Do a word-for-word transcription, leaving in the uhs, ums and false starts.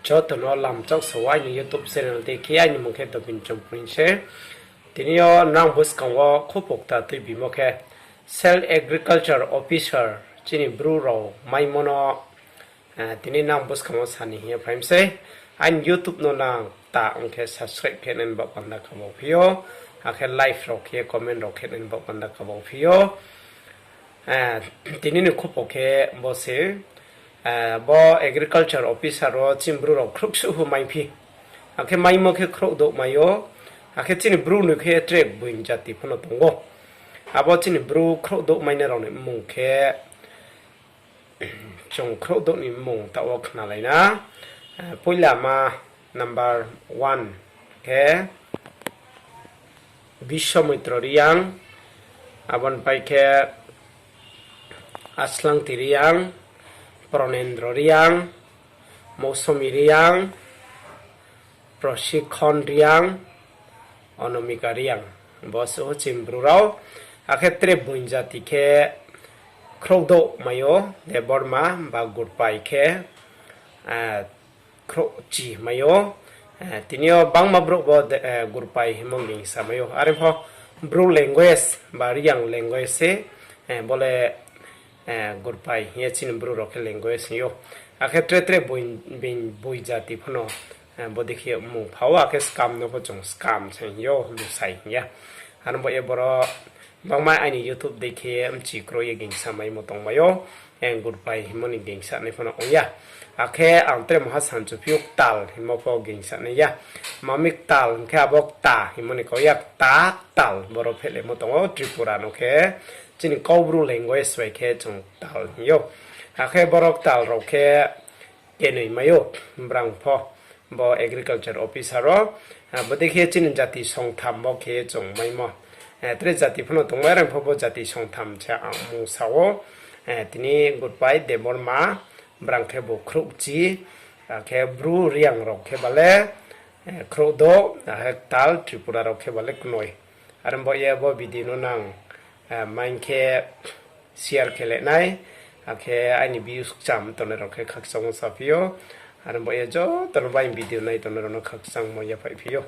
Joto no lamchak sa aini YouTube channel dei khe, aini mung khe Dobin Chongpring se. Tini yo nang buskang wo khupokta tuibimo khe Self Agriculture Officer chini Bru rao maimo no, tini nang buskang wo sani hing ye phaimi sei. Aini YouTube no nang ta ong khe subscribe khe nai ni baoh panda kabo phi ou, akhe like rao khe comment rao khe nai ni baoh panda kabo phi ou. Tini ni khupo khe bo se, bo agriculture officer wo chini Bru rao khrouhsuh hu maiphi. Akhe maimo khe khrouhdouh mai ou, akhe chini Bru ni khe tre boing jati pho no tong ou. Abo chini Bru khrouhdouh mainai rao ni mmung khe, chung khrouhdouh ni mmung taoh wo khnalai na. Poila ma number one khe Biswamitro Reang, abo ni pai khe Aslangti Reang, Pranendra Reang, Mousomi Reang, Prosikhon Reang, Onomika Reang. Bo se o chini Bru rao. Akhe tre boing jati khe khrouhdouh mai ou, Debbarma ba Gurpai khe khrouhchi mai ou. Tini yo bangma brouh bo Gurpai hingmo gingsa mai ou. Are pho Bru language ba Reang language se, bo le Gurpai hing ye chini Bru rao khe language hing ou. Akhe tre tre boing jati pho no bodei khe mmung pha ou, akhe Skam no pho chung Skam se hing ou, Lusai hing ya. Ano bo ye boro bangma aini YouTube dei khe mchi kroi ye gingsa maimo tongmai ou. Gurpai hingmo ni gingsa nai pho no ong ya. Akhe ang tre moha sanchuphi ou, Ktal hingmo pho gingsa nai ya. Mami Ktal hing khe abo kta hingmo ni kau ya, kta, ktal, boro phehlaimo tong ou Tripura no khe. Chini Kaubru language bai khe chung ktal hing ou. Akhe boro ktal rao khe kenoi mai ou, brang pho, bo agriculture officer wo. Bodei khe chini jati songtham bo khe chung maimo. Tre jati pho no tongmai, are pho bo jati songtham se ang mung sa ou. Tini Gurpai, Debbarma, brang khe bo khrouhchi, akhe Bru Reang rao khe ba le khrouhdouh, akhe ktal Tripura rao khe ba le knoi. Are bo ye bo video no nang maing khe share khe le nai, akhe aini views kcham tongnai rao khe khakchangmo saphi ou. Are bo ye joto no bai video nai tongnai rao no khakchangmo yaphaihphi ou.